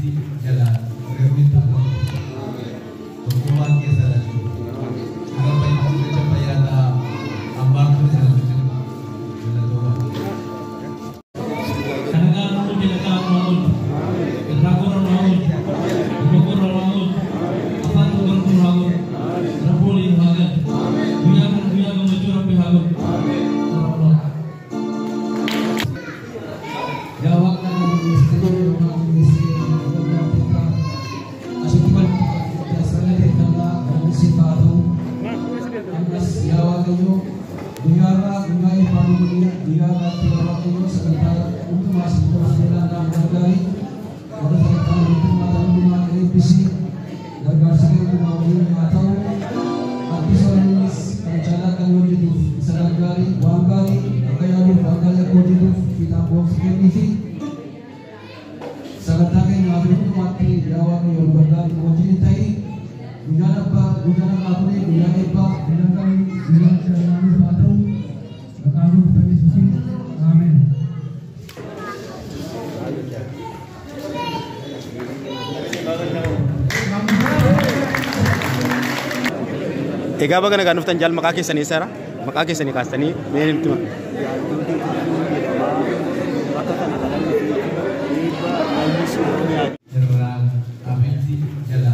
Abiddi jalaa reerri ta'u. Tokkummaan keessa lachuu. Hanga fayyaa ta'a. Abbaan kun isa lachuu. Galatooma. Kanagaan oolche, nagaan nu haa oolchu. Irraa gorra nu haa oolchu. Dogoggorra nu haa oolchu. Afaan dogoggorru nu haa godhu. Rabbi waliin nu haa galchu. Guyyaa kana guyyaa gammachuu Rabbi haa godhu. Yaa Waaqa, ministeerri yookaan ministeerri waldaa asitti wal sagaleeffannaa galanni siif haa ta'u. Ammas yaa Waaqayyo, guyyaarraa guyyaa eebbaa nu godhi. Guyyaa irraatti yaa Waaqayyo, sagantaa hundumaa sitti dabarsuudhaan nu gargaari. Warra sagantaa hundumaa ta'an hundumaa eebbisi. Gargaarsa kee hundumaa waliin haa ta'u. Addis waliinis kan caalaa kan hojjetuuf isa gargaari. Waan gaarii akka yaaduuf, waan gaarii akka hojjetuuf fiixaan boonsi kenniifi. Sagantaa keenya haa hundumaatti yaa Waaqayyo nu gargaari, nu wajjin ta'i. Guyyaan abbaa, guyyaan abbaa kuni guyyaa eebbaa, guyyaan gaarii, guyyaa jaalalaa nuuf haa ta'u. Maqaa Gooftaa Yesuusiin, ameen. Egaa baga nagaan dhuftan jaal. Maqaa keessanii eessaadha? Maqaa keessanii kaastanii mee nutti himaa. Bakka kana kan eebba Oromiyaa. Irraan abiddi jalaa.